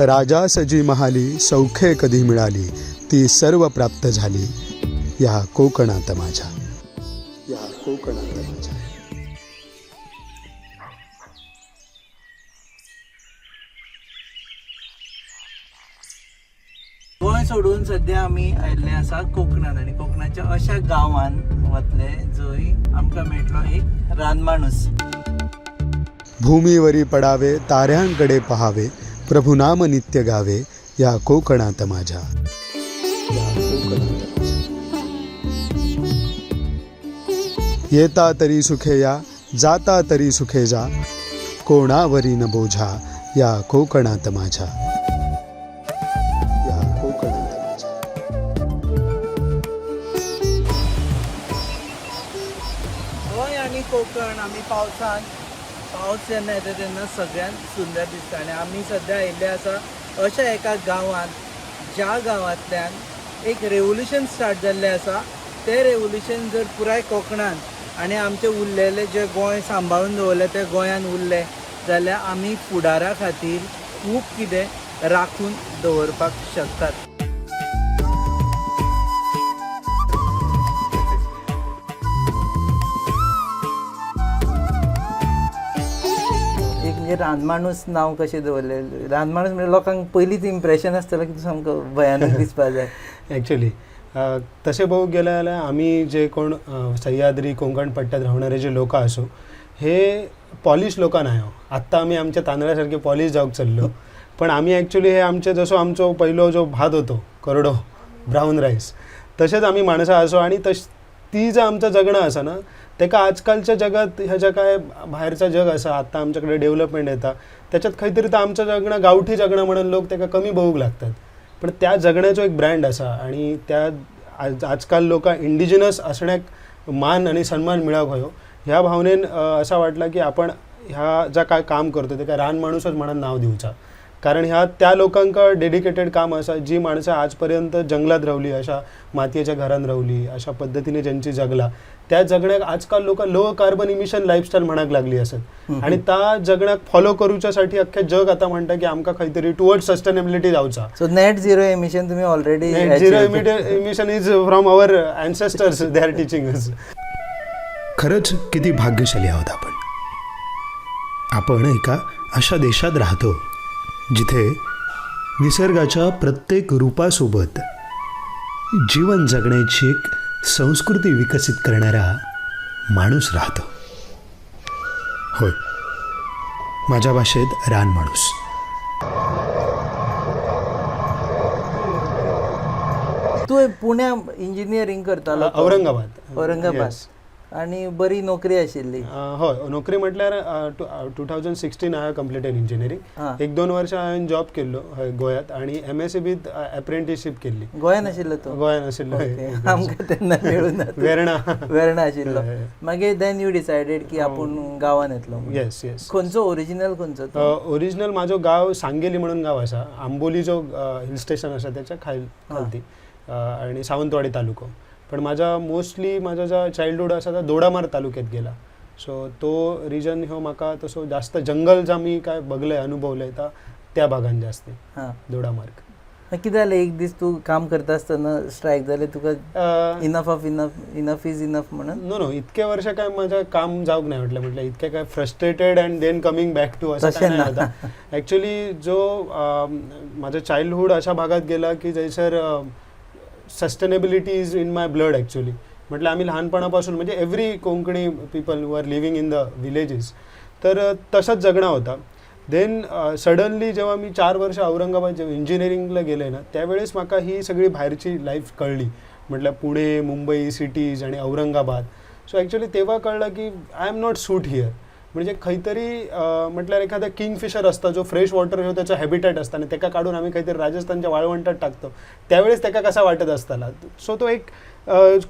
Rajas जी महाली सौखे कधी मिळाली, ती सर्व प्राप्त झाली या कोकणात माझ्या, या कोकणात माझ्या. गोंय सोडून सद्या आमी आयिल्ले आसा कोकणान आनी कोकणाच्या अशा गांवान वतले जंय आमकां मेळटलो एक रानमाणूस. भूमीवरी पडावे ताऱ्यांकडे पहावे, प्रभुनाम नित्य गावे या कोकणात माझ्या, या कोकणात माझ्या. येता तरी सुखे या, जाता तरी सुखे जा, कोणावरी न बोझा या कोकणात माझ्या, या कोकणात माझ्या. गोंय आनी कोकण आमी पावसान पावस जेन्ना येता तेन्ना सगळ्यांत सुंदर दिसता आनी आमी सद्या आयिल्ले आसा अशा एका गांवांत ज्या गांवांतल्यान एक रेवोल्युशन स्टार्ट जाल्लें आसा. तें रेवोल्युशन जर पुराय कोकणान आनी आमचे उरलेले जे गोंय सांबाळून दवरलें तें गोंयान उरलें जाल्यार आमी फुडारा खातीर खूब कितें राखून दवरपाक शकतात. एक म्हणजे रानमाणूस नांव कशें दवरलें? रानमाणूस म्हणजे लोकांक पयलींच इम्प्रेशन आसतलें की तूं सामको भयानक दिसपा जाय. ॲक्च्युली तसे बघू गेलं जाल्यार आमी जे कोण सह्याद्री कोंकण पट्ट्यात रावणारे जे लोक आसो, हे पॉलिश लोकां न्हय हो. आत्तां आमी आमच्या तांदळा सारके पॉलिश जावंक चल्लो, पण आमी ॲक्च्युली हे आमचे जसो आमचो पहिलो जो भात होतो करडो ब्राऊन राईस, तशेंच आमी माणसां आसो. आणि तश ती जर आमचं जगणं आसा ना, तेका आजकालच्या जगात ह्या ज्या काय भायरचं जग आसा, आत्तां आमच्याकडे डेव्हलपमेंट येता, त्याच्यात खंय तरी तर आमचं जगणं गांवठी जगणं म्हणून लोक तेका कमी बघूंक लागतात. पण त्या जगण्याचो एक ब्रँड आसा आणि त्या आज आजकाल लोकां इंडिजिनस असण्याक मान आणि सन्मान मिळावंक हयो ह्या भावनेन असा वाटला की आपण ह्या ज्या काय काम करतो तेका रानमाणूसच म्हणून नाव दिवचा, कारण ह्या त्या लोकांका डेडिकेटेड काम आसा जी माणसं आजपर्यंत जंगलात रावली, अशा मातयेच्या घरात रावली, अशा पद्धतीने ज्यांची जगला, त्या जगण्याक आजकाल लोक लो कार्बन इमिशन लाईफस्टाईल म्हणाक लागली असत आणि त्या जगण्याक फॉलो करूच्यासाठी अख्खे जग आता म्हणटा की आमकां खंय तरी टुवर्ड सस्टेनेबिलिटी जावचा. सो नेट झिरो एमिशन तुम्ही already Net zero emission is from our ancestors, they are teaching us. खरंच किती भाग्यशाली आहोत आपण. आपण एका अशा देशात राहतो जिथे निसर्गाच्या प्रत्येक रूपासोबत जीवन जगण्याची एक संस्कृती विकसित करणारा माणूस राहतो. होय, माझ्या भाषेत रान माणूस. तूं पुण्या इंजिनियरींग करतालो तो. औरंगाबाद. औरंगाबाद. Yes. आनी बरी नोकरी आशिल्ली. हय, नोकरी म्हटल्यार 2016 हांवें कंप्लिटेड इंजिनियरींग. एक दोन वर्सां हांवें जॉब केल्लो हय गोंयांत आनी एमएससीबीत अप्रेंटिसशीप केल्ली. गोंयान आशिल्लो तो? गोंयान आशिल्लो. ओके. आमकां तेन्ना मेळूना तूं. वेर्णा. वेर्णा आशिल्लो. हय. मागीर then you decided की आपूण गांवान येतलो म्हणून. येस. खंयचो ओरिजिनल खंयचो तो? ओरिजिनल म्हाजो गांव सांगेली म्हणून गांव आसा, आंबोली जो हिल स्टेशन आसा त्याच्या खालती आणि सावंतवाडी तालुको. पण माझा मोस्टली माझा जो चाइल्डहूड आसा तो दोडामार्ग तालुक्यात गेला. सो तो रिजन ह्यो म्हाका तसो जास्त जंगल जा मी काय बघलंय, अनुभवलंय तर त्या भागान जास्त दोडामार्ग. मागीर कितें जालें? एक दीस तूं काम करता आसतना स्ट्रायक जालें तुका, enough of enough, enough is enough म्हणून? नो नो, इतके वर्ष काय माझं काम जावंक नाही म्हटलं, म्हटलं इतके काय frustrated and then coming back to असं तशें काय नाही ना. होता. ॲक्च्युली जो माझं चाइल्डहूड अशा भागात गेला की जैसर sustainability is in my blood actually. म्हटलं आम्ही लहानपणापासून म्हणजे every Konkani people who are living in the villages, तर तसाच जगणं होता. Then suddenly जेव्हा मी 4 वर्ष औरंगाबाद जेव्हा इंजिनिअरिंगला गेले ना, त्यावेळेस म्हाका ही सगळी भायरची लाईफ कळली, म्हटलं पुणे, मुंबई सिटीज आणि औरंगाबाद. सो ॲक्च्युली तेव्हा कळलं की I am not suit here. म्हणजे खंय तरी म्हटल्यार एखादा किंगफिशर असता जो फ्रेश वॉटर ह्यो त्याचा हॅबिटॅट असता आणि तेका काढून आम्ही काहीतरी राजस्थानच्या वाळवंटात टाकतो, त्यावेळेस तेका कसा वाटत असताला. सो तो एक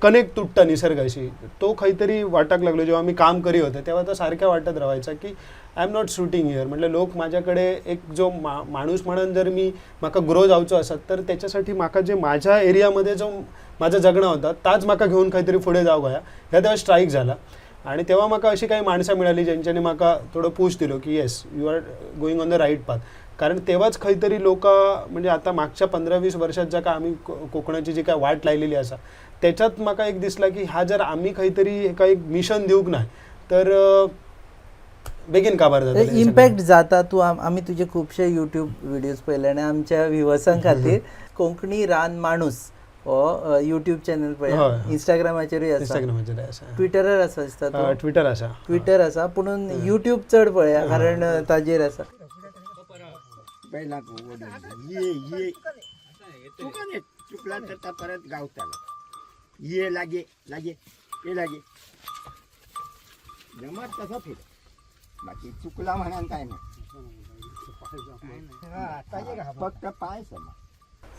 कनेक्ट तुटता निसर्गाशी, तो खंय तरी वाटाक लागलो. जेव्हा मी काम करी होते तेव्हा तो सारख्या वाटत राहायचा की I am not suiting here. म्हटलं लोक माझ्याकडे एक जो माणूस म्हणून जर मी म्हाका ग्रो जावचो आसत तर त्याच्यासाठी म्हाका जे माझ्या एरियामध्ये जो माझं जगणं होता ताच म्हाका घेऊन काहीतरी फुडें जावंक जाय. ह्या तेव्हा स्ट्रायक झाला आणि तेव्हा म्हाका अशी काही माणसं मिळाली ज्यांच्यानी म्हाका थोडं पुश दिलो की yes, you are going on the right path. कारण तेव्हाच खंय तरी लोक, म्हणजे आता मागच्या 15-20 वर्षात ज्या काय आम्ही कोकणाची जी काय वाट लायलेली आसा त्याच्यात म्हाका एक दिसला की ह्या जर आम्ही खंय तरी हेका एक मिशन दिवंक ना तर बेगीन काबार जातलें हें सगळें. इम्पॅक्ट जाता. तूं आमी तुजे खुबशे युट्यूब व्हिडियोज पळयले आनी आमच्या व्युवर्सां खातीर कोंकणी रान माणूस हो युट्यूब चॅनल पळय, हय, हय. इंस्टाग्रामाचेरूय आसा, इंस्टाग्रामाचेर आसा, ट्विटरार आसा दिसता तूं? ट्विटर आसा. ट्विटर आसा, पुणून युट्यूब चड पळया कारण ताजेर आसा. पहिला ये ये तुका नाही चुकला तर ता परत गावताला ये लागे लागे ये लागे जमत तसा फिर, बाकी चुकला म्हणा काय नाही, फक्त पाय समा.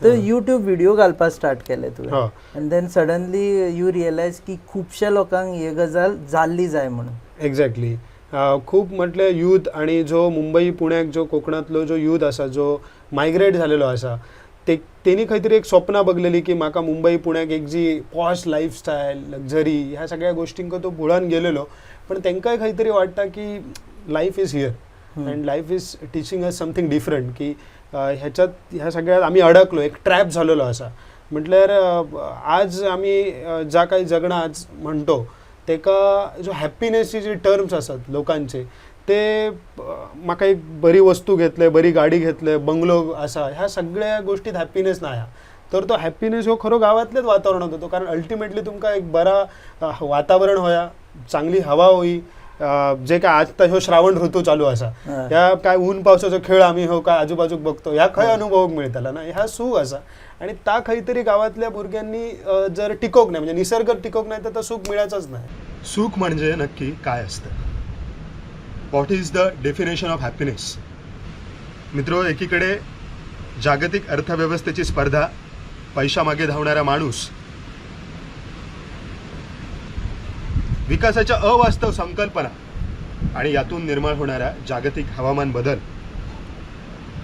तर युट्यूब व्हिडिओ घालपाक स्टार्ट केले तुवें हय. आनी then suddenly you realise की खुबश्या लोकांक ही गजाल जाल्ली जाय म्हणून. एक्झॅक्टली. खूप म्हटलं यूथ आणि जो मुंबई पुण्याक जो कोकणातलो जो यूथ आसा, जो मायग्रेट झालेलो आसा, ते तेनी खंय तरी एक स्वप्नां बघलेली की म्हाका मुंबई पुण्याक एक जी पॉश लायफस्टायल, लक्झरी ह्या सगळ्या गोष्टींक तो बुळान गेलेलो, पण तेंकाय खंय तरी वाटता की life is here and life is teaching us something different, की ह्याच्यात ह्या सगळ्यात आमी अडकलो, एक ट्रॅप झालेलो आसा. म्हटल्यार आज आमी ज्या काही जगणं आज म्हणतो तेका जो हॅप्पिनेसची जी टर्म्स आसात लोकांचे ते म्हाका एक बरी वस्तू घेतले, बरी गाडी घेतले, बंगलो आसा, ह्या सगळ्या गोष्टीत हॅप्पिनेस ना ह्या. तर तो हॅप्पिनेस हो खरो गावातल्याच वातावरणात होतो, कारण अल्टिमेटली तुमकां एक बरा वातावरण होया, चांगली हवा होई. जे काय आता ह्यो श्रावण ऋतू चालू आसा, ह्या काय ऊन पावसाचो खेळ आम्ही हो काय आजूबाजूक बघतो, ह्या खंय अनुभवूंक मेळटला ना, ह्या सूख आसा. आणि ता खंय तरी गावातल्या भुरग्यांनी जर टिकोवंक नाही, म्हणजे निसर्ग टिकोवंक नाही, तर तो सूख मिळायचाच नाही. सुख म्हणजे नक्की काय असतं? What is the definition of happiness? मित्रो, एकीकडे जागतिक अर्थव्यवस्थेची स्पर्धा, पैशामागे धावणारा माणूस, विकासाच्या अवास्तव संकल्पना आणि यातून निर्माण होणारा जागतिक हवामान बदल,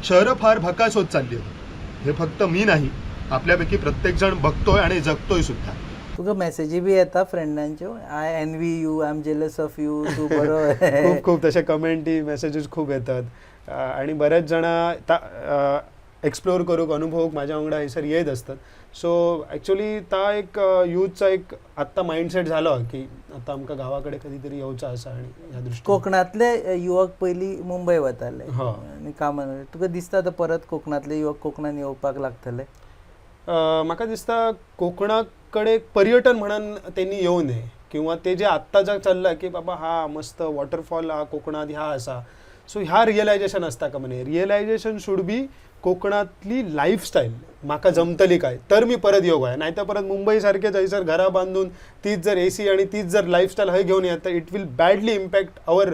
शहरं फार भकास होत चालली आहेत. हे फक्त मी नाही, आपल्यापैकी प्रत्येकजण बघतोय आणि जगतोय सुद्धा. तुका मॅसेजी बी येता फ्रेंडांच्यो, I envy you, I am jealous of you, तूं बरो? खूप खूप तसे कमेंटी मेसेजेस खूप येतात आणि बऱ्याच जण एक्सप्लोर करूक, अनुभवूक माझ्या वांगडा हयसर येत असतात. सो ॲक्च्युली ता एक यूथचा एक आत्ता माइंडसेट झालो की आता आमकां गावाकडे कधीतरी येवचा आसा आणि ह्या दृष्टीन कोकणातले युवक पयलीं मुंबय वताले हय. आनी कामान, तुका दिसता आतां परत कोकणातले युवक कोकणान येवपाक लागतले? म्हाका दिसता कोकणाकडे पर्यटन म्हणून त्यांनी येऊ नये, किंवा ते जे आत्ता जे चल्ला की बाबा हा मस्त वॉटरफॉल हा कोकणात ह्या आसा, सो ह्या रियलायझेशन आसता का म्हणे. रियलायझेशन should be कोकणातली लायफस्टायल म्हाका जमतली काय तर मी परत येऊ काय, नाही तर परत मुंबई सारखेच हयसर घरां बांदून तीच जर एसी आणि तीच जर लायफस्टायल हय घेवन येत तर it will badly impact our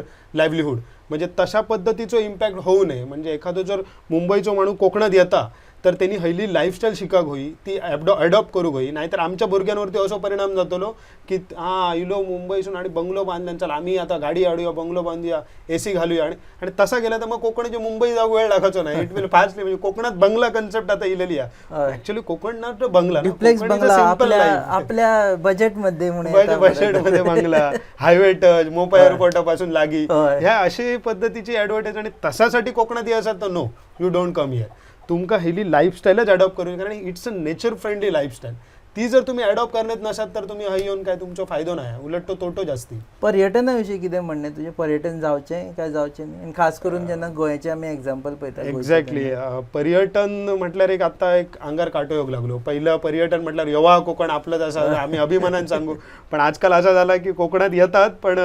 livelihood. म्हणजे तशा पद्दतीचो इम्पॅक्ट होऊ नये. म्हणजे एखादो जर मुंबईचो माणूस कोकणात येता तर त्यांनी हयली लायफस्टायल शिकाक होई, ती अडॉप्ट करूंक होई, नाहीतर आमच्या भुरग्यांवरती असो परिणाम जातलो की हा इलो मुंबईसून आणि बंगलो बांधल्यान, चल आम्ही आता गाडी हाडूया, बंगलो बांधूया, एसी घालूया, आणि आणि तसा गेला तर मग कोकणाची मुंबई जाऊक वेळ लागायचो नाही. It will fastly, म्हणजे कोकणात बंगला कन्सेप्ट आता इलेली आहे. हय. ऍक्च्युली कोकण ना तो बंगला ना, duplex Konkan is a Bangla simple आपल्या life. आपल्या बजेटमध्ये म्हणून येता परत. बजेटमध्ये बंगला, हायवे टच, मोपा एअरपोर्टापासून लागी, हय. ह्या अशी पद्दतीची ॲडव्हर्टाईज. आणि तसासाठी कोकणात ये असात तर no, you don't come here. तुमकां हयली लायफस्टायलच अडॉप्ट करूं, कारण it's a nature friendly lifestyle. ती जर तुम्ही अडॉप्ट करण्यात नसात तर तुम्ही हय येऊन काय तुमचो फायदो नाही, उलट तो तोटो जास्ती. पर्यटना विशीं कितें म्हणणें तुजें? पर्यटन जावचें काय जावचें न्ही? आनी खास करून जेन्ना गोंयचें आमी एग्जाम्पल पळयता गोंयचें. एक्झॅक्टली. पर्यटन म्हटल्यार एक आता एक आंगार कांटो येवंक लागलो. पहिलं पर्यटन म्हटल्यार येवा कोकण आपलंच आसा, आम्ही अभिमानान सांगू, पण आजकाल असा झाला की कोकणात येतात पण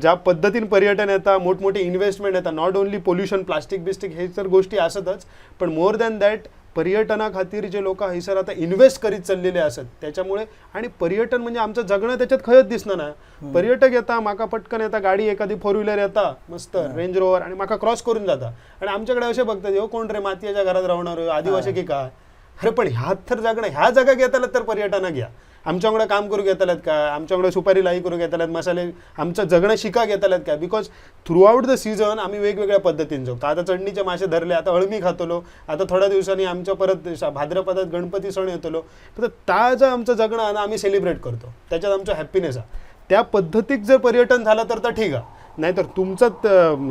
ज्या पद्दतीन पर्यटन येता, मोठमोठी इन्व्हेस्टमेंट येता, not only pollution, plastic बिस्टिक हे तर गोष्टी आसतच, पण मोर दॅन that पर्यटना खातीर जे लोक हयसर आता इन्व्हेस्ट करीत चल्लेले आसत त्याच्यामुळे. आणि पर्यटन म्हणजे आमचं जगणं त्याच्यात खंयच दिसना ना. पर्यटक येता, म्हाका पटकन येता, गाडी एखादी फोर व्हिलर येता मस्त रेंज रोवर आणि म्हाका क्रॉस करून जाता, आणि आमच्याकडे असे बघतात, ह्यो कोण रे मातयेच्या घरात रावणार ह्यो, आदिवासी की काय? अरे पण ह्यात तर जगणं, ह्या जागाक येताले तर पर्यटनाक या, आमच्या वांगडा काम करूंक येतालेत काय, आमच्या वांगडा सुपारी लाई करूंक येतालेत, मसाले आमचं जगणं शिकाक येतालेत काय? Because through out the season आम्ही वेगवेगळ्या पद्दतीन जगतो. आता चडणीचे मासे धरले, आता अळमी खातलो, आता थोड्या दिवसांनी आमच्या परत भाद्रपदात गणपती सण येतलो, तर ता जो आमचं जगणं ना आम्ही सेलिब्रेट करतो, त्याच्यात आमचं हॅप्पीनेस आहा. त्या पद्धतीक जर पर्यटन झालं तर तर ठीक आहे, नाहीतर तुमचंच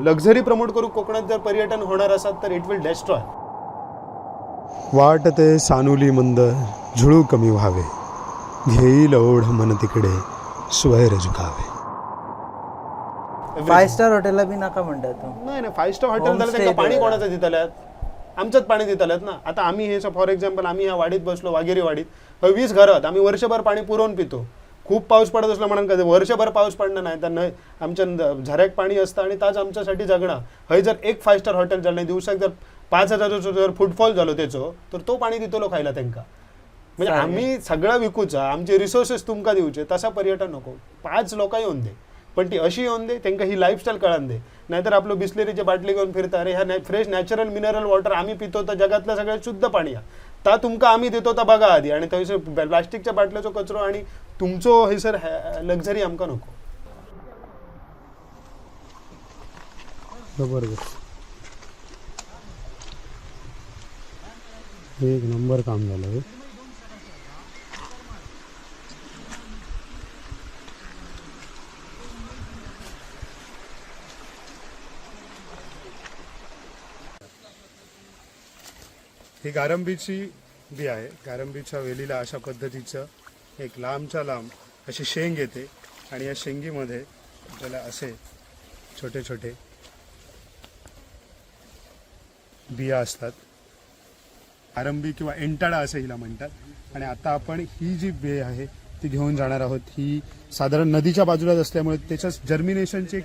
लक्झरी प्रमोट करू कोकणात जर पर्यटन होणार असाल तर it will destroy. वाट ते सानुली मंद झुळू कमी व्हावे, घेईल ओढ मन तिकडे स्वैर झुकावे. फाय स्टार हॉटेला बी नाका म्हणटा तूं. नाही नाही, फाय स्टार हॉटेल झालं Homestay त्यांना पाणी ते. कोणाचं दितल्यात? आमचंच पाणी दितल्यात ना. आता आम्ही हे फॉर एक्झाम्पल आम्ही ह्या वाडीत बसलो, वाघेरी वाडीत, हय 20 घरात आम्ही वर्षभर पाणी पुरवून पितो. खूप पाऊस पडत असला म्हणून कधी वर्षभर पाऊस पडणार नाही तर नाही आमच्या झऱ्याक पाणी असतं आणि ताच आमच्यासाठी जगणं. हय जर एक फाय स्टार हॉटेल झालं नाही, दिवसाक जर 5,000चो जर फुटफॉल झालो त्याचो, तर तो पाणी दितलो खायला त्यांका. म्हणजे चालेल. आम्ही सगळं विकूचा, आमचे रिसोर्सेस तुमका दिवचे, तसा पर्यटन नको. 5 लोकां येवन दे, पण ती अशी येवन दे तांकां ही लायफस्टायल कळान दे. नाहीतर आपलं बिस्लेरीची बाटली घेऊन फिरता, अरे ह्या फ्रेश नॅचरल मिनरल वॉटर आम्ही पितो तर जगातलं सगळ्यात शुद्ध पाणी हा, ता तुमका आम्ही देतो ता बघा आधी. आणि थंयसर प्लास्टिकच्या बाटल्याचो कचरो आणि तुमचो हयसर लक्झरी आमकां नको. जबरदस्त, एक नंबर काम झालं हे. ही गारंबीची बी आहे. गारंबीच्या वेलीला अशा पद्धतीचं एक लांबच्या लांब अशी शेंग येते आणि या शेंगीमध्ये आपल्याला असे छोटे छोटे बिया असतात. आरंबी किंवा एंटाळा असं हिला म्हणतात. आणि आता आपण ही जी बे आहे ती घेऊन जाणार आहोत. ही साधारण नदीच्या बाजूलाच असल्यामुळे त्याच्या जर्मिनेशनची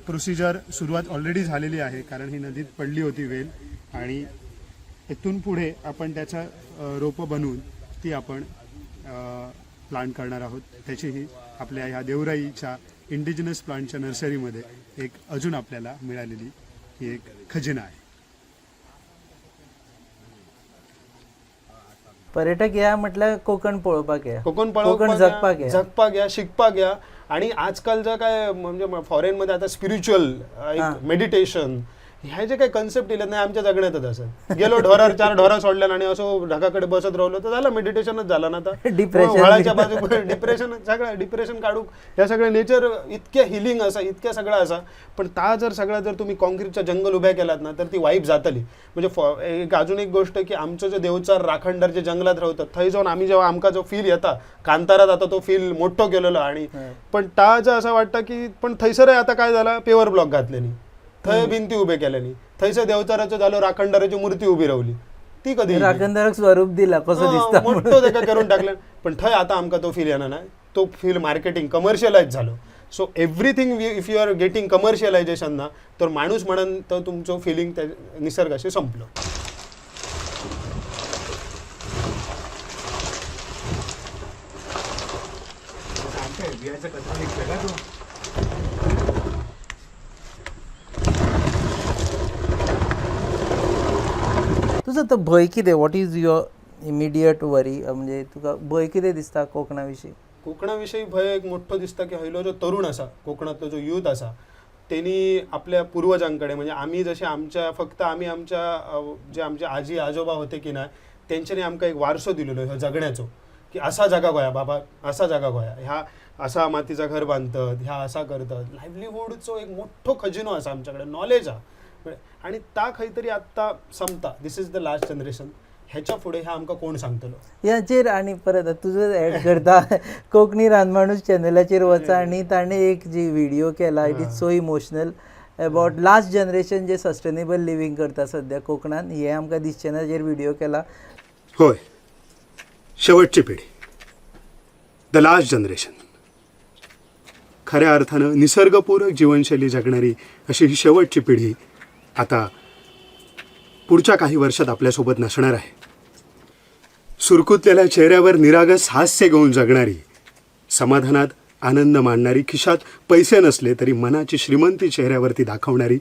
प्रोसिजर सुरुवात ऑलरेडी झालेली आहे, कारण ही नदीत पडली होती वेल. आणि इथून पुढे आपण त्याचं रोपं बनवून ती आपण प्लांट करणार आहोत. त्याचीही आपल्या ह्या देवराईच्या इंडिजिनस प्लांटच्या नर्सरीमध्ये एक अजून आपल्याला मिळालेली ही एक खजिना आहे. पर्यटक या म्हटल्यार कोकण पळोवपाक या, कोकण कोकण पळोवपाक जगपाक या, या. जगपाक या, शिकपाक या. आणि आजकालचं काय म्हणजे फॉरेनमध्ये आता स्पिरिच्युअल हा. मेडिटेशन ह्या जे काही कन्सेप्ट दिले नाही आमच्या जगण्यातच असं गेलो ढोरार, चार ढोरा सोडल्या आणि असं ढगाकडे बसत राहिलो तर झालं मेडिटेशनच झालं ना आता. Depression. व्हाळाच्या बाजू डिप्रेशन, सगळं डिप्रेशन काढू ह्या सगळं नेचर इतक्या हिलिंग असा, इतक्या सगळं असा. पण ता जर सगळं जर तुम्ही कॉन्क्रीटच्या जंगल उभ्या केलात ना तर ती वाईब जातली. म्हणजे एक अजून एक गोष्ट की आमचं जे देवचार राखणदार जे जंगलात रावतात थंय जाऊन आम्ही जेव्हा आमकां जो फील येता कांतारात, आता तो फील मोठो केलेलो. आणि पण ता जर असं वाटतं की पण थंयसरय आता काय झालं, पेवर ब्लॉक घातल्यानी, थंय भिंती उभे केल्यानी, थंयसर देवचाराचो झालो राखणदाराची मूर्ती उभी रावली, ती कधी येयली? राखणदाराक स्वरूप दिला कसो हा, दिसता म्हणून. मोठो ताका करून टाकलं. पण थंय आता आमकां तो फील येना ना, तो फील मार्केटिंग कमर्शियलायज झालो. So everything if you are getting commercialisation ना, तर माणूस म्हणून तर तुमचो फिलिंग त्या निसर्गाशी संपलो. तुजो तो भंय कितें, what is your immediate worry, म्हणजे तुका भंय कितें दिसता कोकणा विशीं? कोकणाविषयी भंय एक मोठो दिसता की हयलो जो तरुण आसा, कोकणातलो जो यूथ आसा, तेनी आपल्या पूर्वजांकडे म्हणजे आम्ही जसे आमच्या फक्त आम्ही आमच्या जे आमचे आजी आजोबा होते की नाही, तेंच्यांनी आमकां एक वारसो दिलेलो ह्यो जगण्याचो, की असा जगा गोया बाबा, असा जगा गोया, ह्या असा मातीचा घर बांधतात, ह्या असा करतात. लायवलीहूडचो एक मोठो खजिनो आसा आमच्याकडे, नॉलेज आहा. आणि ता खंय तरी आत्ता संपता. This is the last generation. ह्याच्या फुडें ह्या आमकां कोण सांगतलो? ह्याचेर आनी परत तुजो एड करता, कोंकणी रानमाणूस चॅनलाचेर वचा आनी ताणें एक जी व्हिडियो केला, it is so emotional about last generation J sustainable living करता सद्या कोकणान, हें आमकां दिसचें ना जेर व्हिडियो केला. होय, शेवटची पिढी, the last generation, खऱ्या अर्थानं निसर्गपूरक जीवनशैली जगणारी अशी ही शेवटची पिढी आता पुढच्या काही वर्षात आपल्यासोबत नसणार आहे. सुरकुतलेल्या चेहऱ्यावर निरागस हास्य घेऊन जगणारी, समाधानात आनंद मानणारी, खिशात पैसे नसले तरी मनाची श्रीमंती चेहऱ्यावरती दाखवणारी,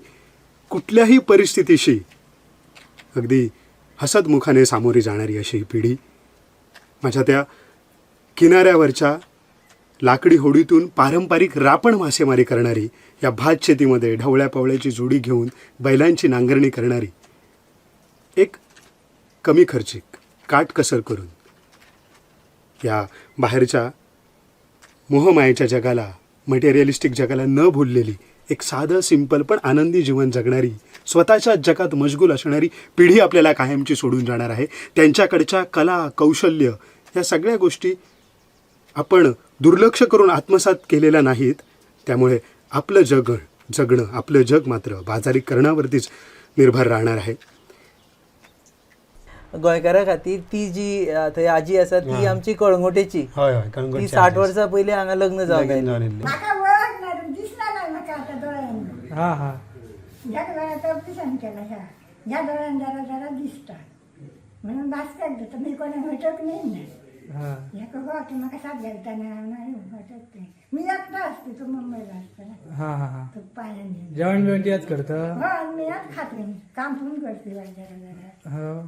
कुठल्याही परिस्थितीशी अगदी हसतमुखाने सामोरी जाणारी अशी ही पिढी माझ्या त्या किनाऱ्यावरच्या लाकडी होडीतून पारंपरिक रापण मासेमारी करणारी, या भातशेतीमध्ये ढवळ्या पवळ्याची जोडी घेऊन बैलांची नांगरणी करणारी, एक कमी खर्चिक काटकसर करून या बाहेरच्या मोहमायेच्या जगाला मटेरियलिस्टिक जगाला न भुललेली, एक साधं सिंपल पण आनंदी जीवन जगणारी, स्वतःच्या जगात मशगूल असणारी पिढी आपल्याला कायमची सोडून जाणार आहे. त्यांच्याकडच्या कला, कौशल्य या सगळ्या गोष्टी आपण दुर्लक्ष करून आत्मसात केलेल्या नाहीत. त्यामुळे आपलं जग जगणं, आपलं जग मात्र बाजारीकरणावरतीच निर्भर राहणार आहे. गोंयकारा खातीर ती जी थंय आजी आसा ती आमची कळंगुटेची. हय हय ती कळंगूटची 60 आजी. वर्सां पयलीं हांगा लग्न जावन लगीन आयली. जावन येयल्ली. म्हाका वळख ना, दिसना ना म्हाका आतां दोळ्यांनी. हा हा ह्या दोळ्याचं ऑपरेशन केलं. ह्या ह्या दोळ्यान जरा जरा दिसता म्हणून भास्कर दिता. मी कोणाक हटक नाही ना. ह्याका हो तूं म्हाका साथ घालता ना, नाही हटक नाही. मी एकटा असते, तू मुंबईला असता ना. हा हा हा तू पाण्याने जेवण बिवण तियाच करता? हो, आणि मी आज खात नाही, काम पण करते बाई जरा जरा. हो.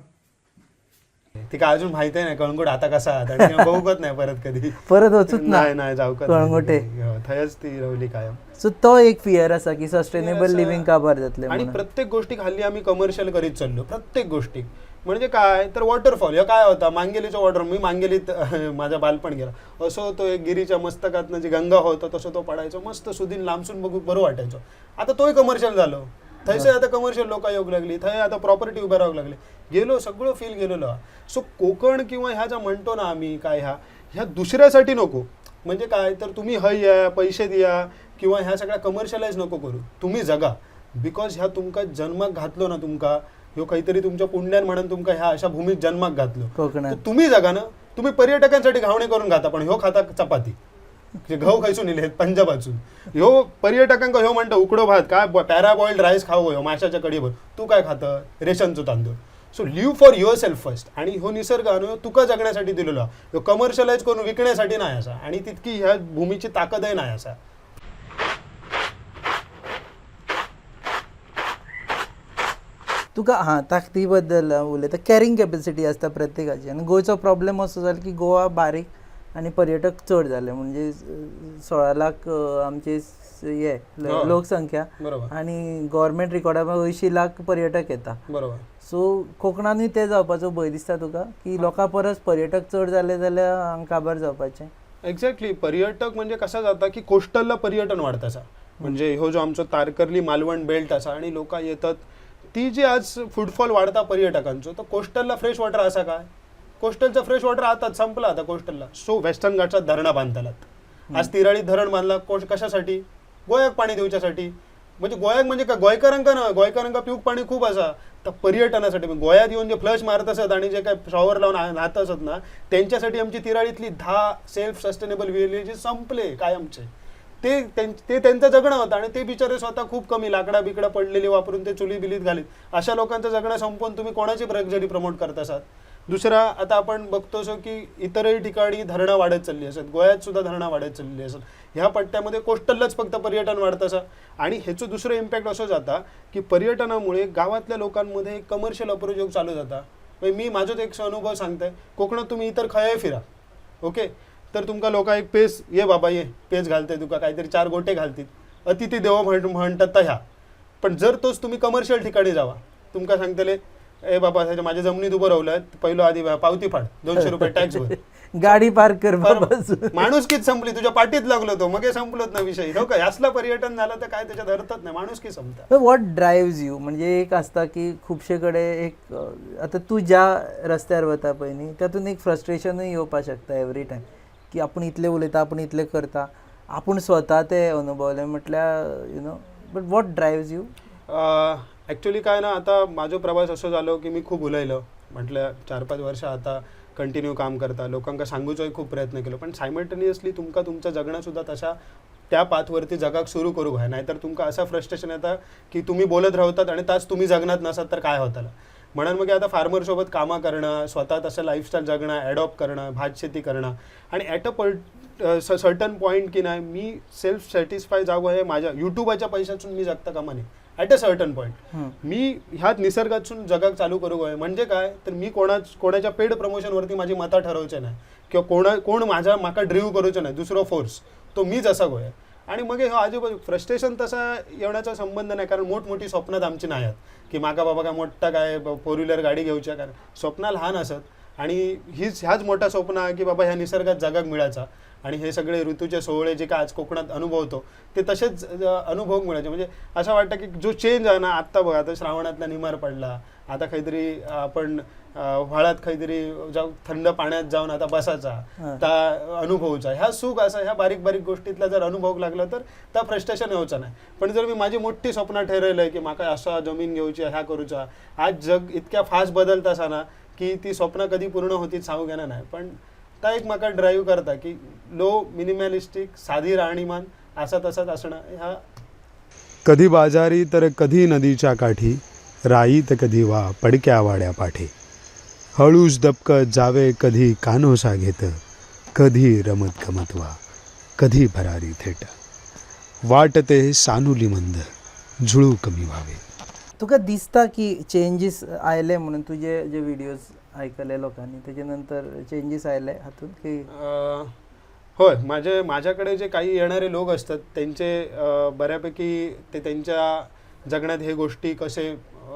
तिका अजून माहिती नाही कळंगूट आता कसा आहा. आणि तिका बघूकच नाही परत कधी. परत वचूच ना. नाही नाही, जाऊकच नाही. कळंगूटे. हो, थंयच ती रवली कायम. सो तो एक फियर आसा की सस्टेनेबल असं- लिव्हिंग काबार जातलें आणि म्हणून. प्रत्येक गोष्टीक हल्ली आम्ही कमर्शियल करीत चाललो, प्रत्येक गोष्टीक. म्हणजे काय तर वॉटरफॉल ह्यो काय होता, मांगेलीचो वॉटर. मी मांगेलीत माझा बालपण गेला. असो तो एक गिरीच्या मस्तकातनं जी गंगा होता तसं तो पडायचो, मस्त सुदीन लांबसून बघू बरं वाटायचो. आता तोय कमर्शियल झालो. थंयसर आता कमर्शियल लोक येऊक लागली, थंय आता प्रॉपर्टी उभे रावंक लागली, गेलो सगळं फील गेलेलो. सो कोकण किंवा ह्या ज्या म्हणतो ना आम्ही काय, ह्या ह्या दुसऱ्यासाठी नको. म्हणजे काय तर तुम्ही हय या पैसे दिया किंवा ह्या सगळ्या कमर्शियलाइज नको करू, तुम्ही जगा. Because ह्या तुमका जन्माक घातलो ना तुमका, ह्यो काहीतरी तुमच्या पुण्यान म्हणून तुमका ह्या अशा भूमीत जन्माक घातलो कोकणात. तर तुम्ही जगा ना. तुम्ही पर्यटकांसाठी घावणे करून खाता, पण ह्यो खाता चपाती. जे गहू खायसून इले पंजाबासून. ह्यो पर्यटकांका ह्यो म्हणतो उकडो भात काय, पॅराबॉइल्ड राईस खाऊ ह्यो माशाच्या कडीवर. तू काय खातं? रेशनचो तांदूळ. So live for yourself first. आणि ह्यो निसर्ग न्हू ह्यो तुका जगण्यासाठी दिलेलो हा. ह्यो कमर्शियलाइज करून विकण्यासाठी नाही असा, आणि तितकी ह्या भूमीची ताकदही नाही असा. तुका हां ताकदी बद्दल उलयता, कॅरिंग कॅपेसिटी आसता प्रत्येकाची. आनी गोंयचो प्रॉब्लेम असो जाला की गोवा बारीक आनी पर्यटक चड जाले. म्हणजे 16 लाख आमचे हे लोकसंख्या आनी गव्हर्मेंट रिकॉर्डा 80 लाख पर्यटक येता. सो कोकणानूय ते जावपाचो भंय दिसता तुका की लोकां परस पर्यटक चड जाले जाल्यार हांगा काबार जावपाचें? एक्झॅक्टली. पर्यटक म्हणजे कसा जाता की कोस्टलला पर्यटन वाढत आसा. म्हणजे ह्यो जो आमचो तारकर्ली मालवण बेल्ट आसा आणि लोकां येतात, ती जी आज फुटफॉल वाढता पर्यटकांचो, तर कोस्टलला फ्रेश वॉटर आसा काय? कोस्टलचं फ्रेश वॉटर आताच संपला आता कोस्टलला. सो वेस्टर्न घाट्सात धरणां बांधतालात. आज तिराळी धरण बांधला कोश कशासाठी? गोंयाक पाणी दिवच्यासाठी. म्हणजे गोंयाक म्हणजे काय, गोंयकारांका ना, गोंयकारांका पिवूक पाणी खूप आसा, तर पर्यटनासाठी. म्हणजे गोंयांत येवन जे फ्लश मारत आसत आणि जे काय शॉवर लावून न्हात आसत ना, त्यांच्यासाठी आमची तिराळीतली 10 सेल्फ सस्टेनेबल विलेजेस संपले कायमचे. ते ते त्यांचं जगणं होतं आणि ते बिचारे स्वतः खूप कमी लाकडा बिकडा पडलेली वापरून ते चुली बिलीत घालीत. अशा लोकांचं जगणं संपवून तुम्ही कोणाची लक्झरी प्रमोट करत आसात? दुसरा, आता आपण बघतो सो की इतरही ठिकाणी धरणं वाढत चालली असत, गोव्यात सुद्धा धरणं वाढत चाललेली असत. ह्या पट्ट्यामध्ये कोस्टललाच फक्त पर्यटन वाढत आसा. आणि ह्याचो दुसरो इम्पॅक्ट असो जाता की पर्यटनामुळे गावातल्या लोकांमध्ये एक कमर्शियल अप्रोच येवंक चालू जाता. म्हणजे मी माझोच एक अनुभव सांगताय. कोकणात तुम्ही इतर खंय फिरा, ओके, तर तुमका लोकां एक पेज, ये बाबा ये पेज घालते तुका, काहीतरी चार गोटे घालतीत, अतिथी देवो म्हणतात तर ह्या. पण जर तोच तुम्ही कमर्शियल ठिकाणी जावा, तुमका सांगतले, ए बाबा माझ्या जमिनीत उभं रावलं, पहिलो आधी पावती फाड, 200 रुपये टॅक्स भर. गाडी पार्क कर बाबा. माणुसकीच संपली, तुझ्या पाठीत लागलो तो, मग हे संपलोच ना विषय. हो काय असला पर्यटन झालं तर काय त्याच्यात अर्थच नाही, माणुसकी संपता. What drives you? म्हणजे एक आसता की खुबशे कडेन एक आतां तूं ज्या रस्त्यार वता पळय न्ही, तातूंत एक फ्रस्ट्रेशनूय येवपाक शकता एवरी टायम की आपूण इतलें उलयता, आपूण इतलें करता, आपूण स्वता ते अनुभवलें म्हटल्यार, but what drives you? Actually काय ना, आता माझो प्रवास असो जालो की मी खूप उलयलो म्हटलं, 4-5 वर्षां आता कंटिन्यू काम करता, लोकांका सांगूचोय खूप प्रयत्न केलो, पण सायमल्टेनियसली तुमका तुमचं जगणं सुद्धा तशा त्या पाथवरती जगाक सुरू करूक व्हाय, नाहीतर तुमका असा फ्रस्ट्रेशन येता की तुम्ही बोलत राहतात आणि ताच तुम्ही जगणात नसात तर काय होताला. म्हणून मग आता फार्मरसोबत कामं करणं, स्वतः तसं लाईफस्टाईल जगणं, ॲडॉप्ट करणं, भात शेती करणं आणि at a certain point की नाही मी सेल्फ सॅटिस्फाय जागो हे माझ्या युट्यूबाच्या पैशातून मी जगता कामा नये. ॲट अ सर्टन पॉईंट मी ह्यात निसर्गातून जगाक चालू करू आहे. म्हणजे काय तर मी कोणाच्या पेड प्रमोशनवरती माझी मता ठरवचे नाही किंवा कोण माझ्या म्हाका ड्रीव करूचो नाही दुसरो फोर्स, तो मीच असा गोय. आणि मग हे आजूबाजू फ्रस्ट्रेशन तसा येण्याचा संबंध नाही, कारण मोठमोठी स्वप्नात आमची नाही आहेत की माका बाबा काय मोठा काय फोर व्हीलर गाडी घेऊच्या, कारण स्वप्न लहान असत. आणि हीच ह्याच मोठा स्वप्न आहे की बाबा ह्या निसर्गात जगाक मिळायचा आणि हे सगळे ऋतूचे सोहळे जे काय आज कोकणात अनुभवतो ते तसेच अनुभव मिळायचे. म्हणजे असं वाटतं की जो चेंज आहे ना आत्ता बघा, आता श्रावणातला निमार पडला, आता काहीतरी आपण व्हाळात काहीतरी जाऊ थंड पाण्यात जाऊन आता बसायचा त्या अनुभवचा ह्या सुख असा ह्या बारीक बारीक गोष्टीतला जर अनुभव लागला तर त्या फ्रस्ट्रेशन येऊचा नाही. पण जर मी माझी मोठी स्वप्न ठरवलंय की माका असा जमीन घेऊची ह्या करूचा, आज जग इतक्या फास्ट बदलत असा ना की ती स्वप्न कधी पूर्ण होती सांगू घेणार नाही. पण त्या एक माका ड्राईव्ह करता की लो मिनिमॅलिस्टिक साधी राहणीमान असा तसाच असणं ह्या. कधी बाजारी तर कधी नदीच्या काठी, राई तर कधी वा पडक्या वाड्या पाठी, हळूच दबकत जावे कधी कानोसा घेत, कधी रमत गमत वा कधी भरारी थेट, वाटते सानुली मंद झुळू कमी व्हावे. तुका दिसता की चेंजीस आयले म्हणून तुजे जे व्हिडिओज आयकले लोकांनी तेजे नंतर चेंजीस आयले हातून की? होय, माझ्याकडे जे काही येणारे लोक असतात त्यांचे बऱ्यापैकी ते त्यांच्या जगण्यात हे गोष्टी कसे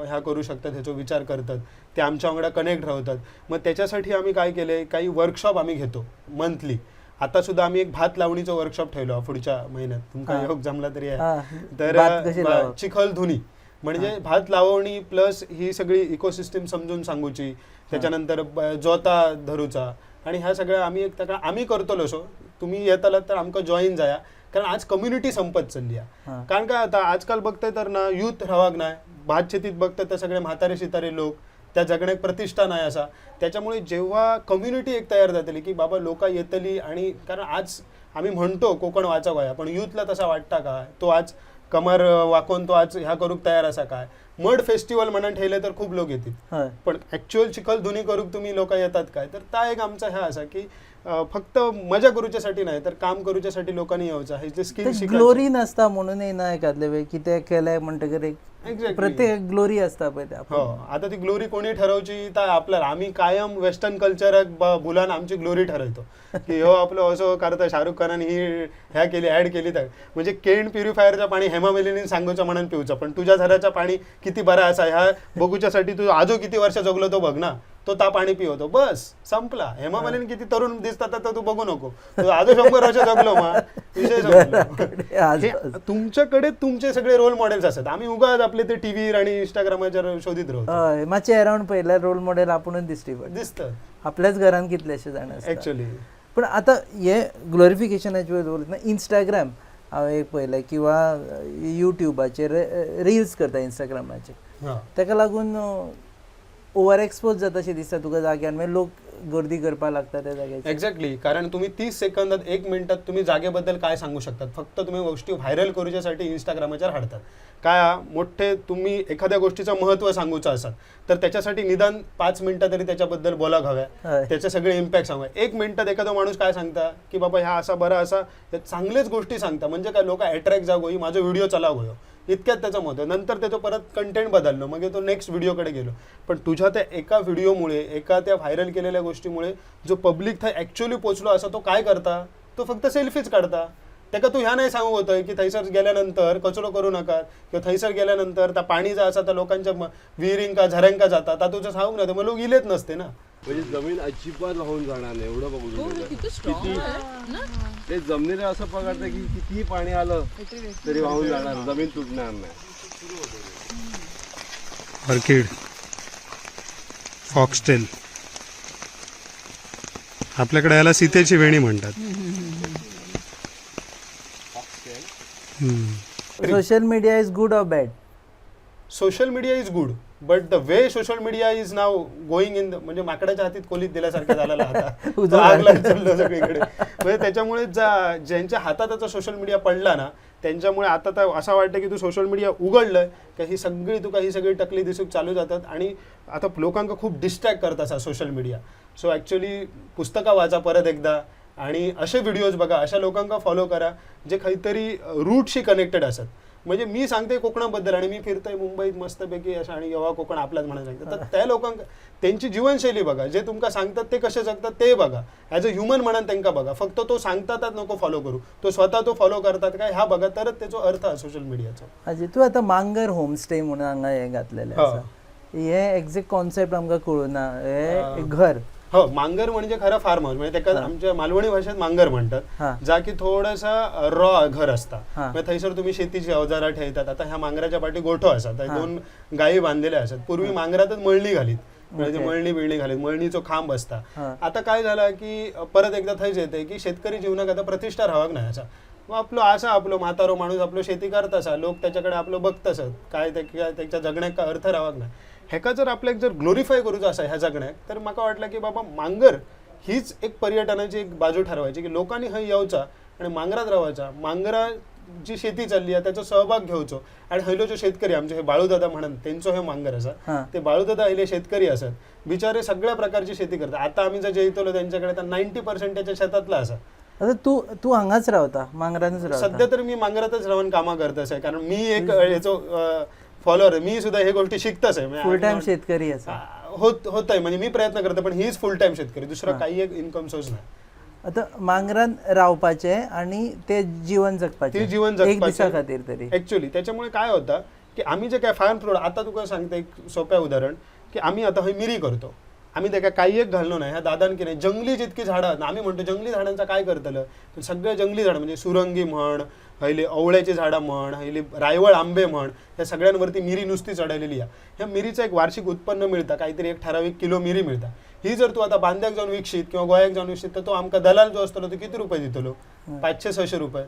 ह्या करू शकतात ह्याचा विचार करतात, ते आमच्या वांगडा कनेक्ट राहतात. मग त्याच्यासाठी आम्ही काय केले, काही वर्कशॉप आम्ही घेतो मंथली. आता सुद्धा आम्ही एक भात लावणीचं वर्कशॉप ठेवलो पुढच्या महिन्यात, तुमका योग जमला तरी आहे. तर भात कशी लावप? चिखल धुनी म्हणजे भात लावणी प्लस ही सगळी इकोसिस्टम समजून सांगूची, त्याच्यानंतर जोता धरूचा आणि ह्या सगळ्या आम्ही एक ताका आम्ही करतलो. सो तुम्ही येताला तर आमकां जॉईन जाया, कारण आज कम्युनिटी संपत चल्ली आहे. कारण काय आता आजकाल बघतंय तर ना युथ रावाक नाही, भात शेतीत बघतात तर सगळे म्हातारे शितारे लोक, त्या जगण्याक प्रतिष्ठा नाही असा. त्याच्यामुळे जेव्हा कम्युनिटी एक तयार जातली की बाबा लोकां येतली, आणि कारण आज आम्ही म्हणतो कोकण वाचवया, पण युथला तसा वाटता का? तो आज कमर वाकून तो आज ह्या करूक तयार असा काय? मड फेस्टिवल म्हणून ठेवले तर खूप लोक येतील, पण ॲक्च्युअल चिखल धुनी करूक तुम्ही लोक येतात काय? तर ता एक आमचा ह्या असा की फक्त मजा करूच्यासाठी नाही तर काम करूच्यासाठी लोकांनी येवचा, हे जे स्किल शिकायचे. ग्लोरी नसता म्हणून येना एखादले वेळ की ते केलंय म्हणटकीर एक Exactly. प्रत्येक ग्लोरी असता पळय ते हो, आता ती ग्लोरी कोणी ठरवची तर आपल्याला. आम्ही कायम वेस्टर्न कल्चराक भुलान आमची ग्लोरी ठरवतो की हो आपलं असं करता शाहरुख खानान ही ह्या केली ॲड केली, तर म्हणजे केन प्युरिफायरचं पाणी हेमा मालिनीन सांगूचं म्हणून पिवचं, पण तुझ्या घराचं पाणी किती बरा असा ह्या बघूच्यासाठी तू आजो किती वर्ष जगलो तो बघ ना, तो ता पाणी पिवतो बस संपला. हेमा मालिनी किती तरुण दिसतात तर तू बघू नको, तू आजो 100 वर्ष जगलो मा विषय संपला. हे तुमच्याकडे तुमचे सगळे रोल मॉडेल्स असतात, आम्ही उगाच आपले ते टीव्हीवर आणि इंस्टाग्रामावर शोधित राहतो. हय, मातशें अरावंड पळयल्यार रोल मॉडेल आपुणूच दिश्टी पडटा, दिसतं आपल्याच घरान कितलेशे जाण आसता ऍक्च्युअली. पण आता हे ग्लोरिफिकेशनाचे उलयतना इंस्टाग्राम हांवें एक पळयलें किंवा युट्यूबाचेर रिल्स करता इंस्टाग्रामाचेर, ताका लागून ओवर एक्सपोज जाता अशें दिसता तुका जाग्यार, मागीर लोक गर्दी करपाक लागता त्या जाग्याचेर. एक्झॅक्टली, कारण तुम्ही 30 सेकंदात 1 मिनिटात तुम्ही जागेबद्दल काय सांगू शकतात, फक्त तुम्ही गोष्टी व्हायरल करूच्यासाठी इंस्टाग्रामाचेर हाडतात. काय मोठे तुम्ही एखाद्या गोष्टीचं महत्त्व सांगूचं असाल तर त्याच्यासाठी निदान 5 मिनिटं तरी त्याच्याबद्दल बोला घाव्या, त्याचे सगळे इम्पॅक्ट सांगा. 1 मिनिटात एखादा माणूस काय सांगता की बाबा ह्या असा बरा असा चांगलेच गोष्टी सांगता, म्हणजे काय लोक अट्रॅक्ट जागो, ही माझा व्हिडिओ चला गयो, इतक्यात त्याचं मत. नंतर त्याचं परत कंटेंट बदललो, मग तो नेक्स्ट व्हिडिओकडे गेलो. पण तुझ्या त्या एका व्हिडिओमुळे, एका त्या व्हायरल केलेल्या गोष्टीमुळे जो पब्लिक थंय ॲक्च्युअली पोचलो असा तो काय करता, तो फक्त सेल्फीच काढता. त्याका तू ह्या नाही सांगू होतंय की थंयसर गेल्यानंतर कचरो करू नका, किंवा थंयसर गेल्यानंतर त्या पाणी जा असा त्या लोकांच्या विहिरींका झऱ्यांका जाता, ता तुझं सांगू ना, मग लोक इलेत नसते ना. म्हणजे जमीन अजिबात वाहून जाणार नाही एवढं बघू किती ते जमिनीला असं पकडतं की कितीही पाणी आलं तरी वाहून जाणार, जमीन तुटणार नाही. ऑर्किड, फॉक्सटेल, आपल्याकडे याला सीतेची वेणी म्हणतात. Social media is good or bad? Social media is good, but the way social media is now going in, म्हणजे माकडाच्या हातीत कोलीत दिल्यासारखं झालेलं आता, तो आग लागत चाललं सगळीकडे. म्हणजे त्याच्यामुळे ज्यांच्या हातात आता सोशल मीडिया पडला ना, त्यांच्यामुळे आता तर असं वाटतं की तू सोशल मीडिया उघडलं का ही सगळी तुका ही सगळी टकली दिसूक चालू जातात, आणि आता लोकांका खूप डिस्ट्रॅक्ट करत असा सोशल मीडिया. सो ॲक्च्युली पुस्तकं वाचा परत एकदा, आणि असे व्हिडिओज बघा, अशा लोकांका फॉलो करा जे काहीतरी रूटशी कनेक्टेड असत. म्हणजे मी सांगते कोकणाबद्दल आणि मी फिरतोय मुंबईत मस्तपैकी असं, आणि येवा कोकण आपलाच म्हणायला सांगतात, तर त्या लोकांक त्यांची जीवनशैली बघा, जे तुमका सांगतात ते कसे जगतात ते बघा, ॲज अ ह्युमन म्हणून त्यांना बघा. फक्त तो सांगतातच नको फॉलो करू, तो स्वतः तो फॉलो करतात काय ह्या बघा, तरच त्याचो अर्थ आहे सोशल मीडियाचो. अजे तूं आतां मांगर होमस्टे म्हणून हांगा हें घातलेलें आसा, हे एग्जॅक्ट कॉन्सेप्ट आमकां कळूना. हे घर हो, मांगर म्हणजे खरं फार्म हाऊस, म्हणजे तेका आमच्या मालवणी भाशेत मांगर म्हणतात, जा की थोडासा रॉ घर असता. म्हणजे थंयसर तुम्ही शेतीची अवजारां ठेयतात. आता ह्या मांगराच्या पाठी गोठो आसा, थंय 2 गायी बांधलेल्या आसात. पूर्वी मांगरातच मळणी घालीत, म्हणजे मळणी बिळणी घालीत, मळणीचो खांब असता. आता काय झालं की परत एकदा थंयच येते की शेतकरी जीवनाक आता प्रतिष्ठा रावक नाही आसा. मग आपलो आसा, आपलो म्हातारो माणूस आपलो शेती करत आसा, लोक त्याच्याकडे आपलो बघत आसत, काय त्याच्या जगण्याक काय अर्थ रावक नाही. हेका जर आपल्याक जर ग्लोरीफाय करूचो आसा ह्या जगण्याक, तर म्हाका वाटलं की बाबा मांगर हीच एक पर्यटनाची एक बाजू ठरवायची की लोकांनी हय येवचा आणि मांगरात रावायचा, मांगरा जी शेती चालली आहे त्याचो सहभाग घेवचो. आणि हयलो जो शेतकरी आमचे हे बाळूदादा म्हणून त्यांचो हे मांगर आसा, ते बाळूदादा हयले शेतकरी आसत, बिचारे सगळ्या प्रकारची शेती करतात. आता आम्ही जर जेयतलो त्यांच्याकडे तर 90% त्याच्या शेतातला आसा. आता तू तू हांगाच रावता, मांगरानच रावता? सध्या तर मी मांगरातच रावन कामां करत आसा, कारण मी एक हेचो फॉलोअर, मी सुद्धा हे गोष्टी शिकतच आहे. फुल टाइम शेतकरी आसा? होत आहे, म्हणजे मी प्रयत्न करतो, पण हीच फुल टाइम शेतकरी, दुसरा काही एक इन्कम सोर्स नाही. आता मांगरान रावपाचें आणि ते जीवन जगपाचें, ते जीवन एक जगपाचें. दिसा खातीर तरी ऍक्च्युली त्याच्यामुळे काय होतं की आम्ही जे काय फार्म प्रोडक्ट, आता तुका सांगता एक सोप्या उदाहरण की आम्ही आता हय मिरी करतो, आम्ही तेका काही एक घाललो नाही. ह्या दादान कितें जंगली जितकी झाडां, आम्ही म्हणतो जंगली झाडांचा काय करतलं, पण सगळे जंगली झाडां म्हणजे सुरंगी म्हण, हयली अवळ्याची झाडां म्हण, हयली रायवळ आंबे म्हण, ह्या सगळ्यांवरती मिरी नुसती चढवलेली आहे. ह्या मिरीचं एक वार्षिक उत्पन्न मिळता, काहीतरी एक ठराविक किलो मिरी मिळता. ही जर तू आता बांद्याक जाऊन विकशीत किंवा गोव्याक जाऊन विकशीत तर तो आमकां दलाल जो आसतलो तो किती रुपये दितलो, 500-600 रुपये.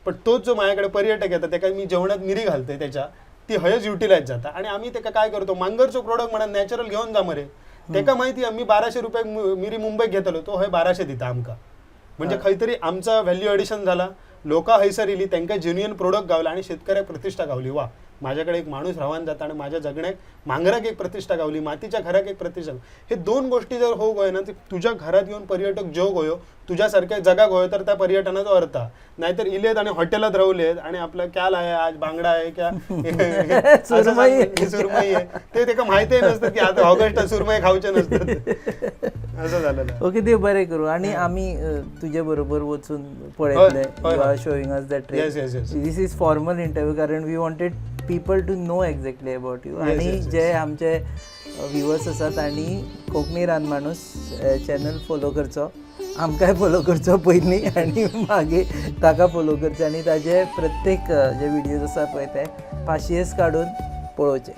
पण तोच जो माझ्याकडे पर्यटक येता तेका मी जेवणात मिरी घालते त्याच्या, ती हयच युटिलाइज जाता. आणि आम्ही तेका काय करतो, मांगरचो प्रोडक्ट म्हणा नॅचरल घेऊन जा मरे, तेका माहिती आम्ही 1200 रुपये मिरी मुंबईत घेतलो, तो हय 1200 दिता आमकां. म्हणजे खंय तरी आमचा व्हॅल्यू एडिशन झाला, लोकां हयसर येयली, तांकां जेन्युइन प्रोडक्ट गावला आणि शेतकऱ्याक प्रतिष्ठा गावली. वा, माझ्याकडे एक माणूस रावन जाता आणि माझ्या जगण्याक मांगराक एक प्रतिष्ठा गावली, मातीच्या घराक एक प्रतिष्ठा गावली. हे दोन गोष्टी जर होऊ गयो ना, तुझ्या घरात येऊन पर्यटक जेवक गयो, तुझ्यासारख्या जगाक गयो, तर त्या पर्यटनाचो अर्थ. नाहीतर इलेत आणि हॉटेलात रावलेत आणि आपलं क्या लाय आज बांगडा आहे क्या सुरमई. सुरमई आहे, ते तेका माहितीही नसतं की आता ऑगस्टात सुरमई खावचे नसतात, असं झालेलं. ओके, देव बरें करूं. आणि आमी तुजे बरोबर वचून पळयतले, you are showing us that Yes, yes, yes. This is formal interview, कारण we wanted people to know exactly about you. आणि जे आमचे व्ह्युअर्स आसात आणि कोंकणी रानमाणूस चॅनल फॉलो करचो, आमकांय फॉलो करचो पयलीं आनी मागीर ताका फॉलो करचें आनी ताजे प्रत्येक जे व्हिडियोज आसा पळय ते पाशियेस काडून पळोवचे.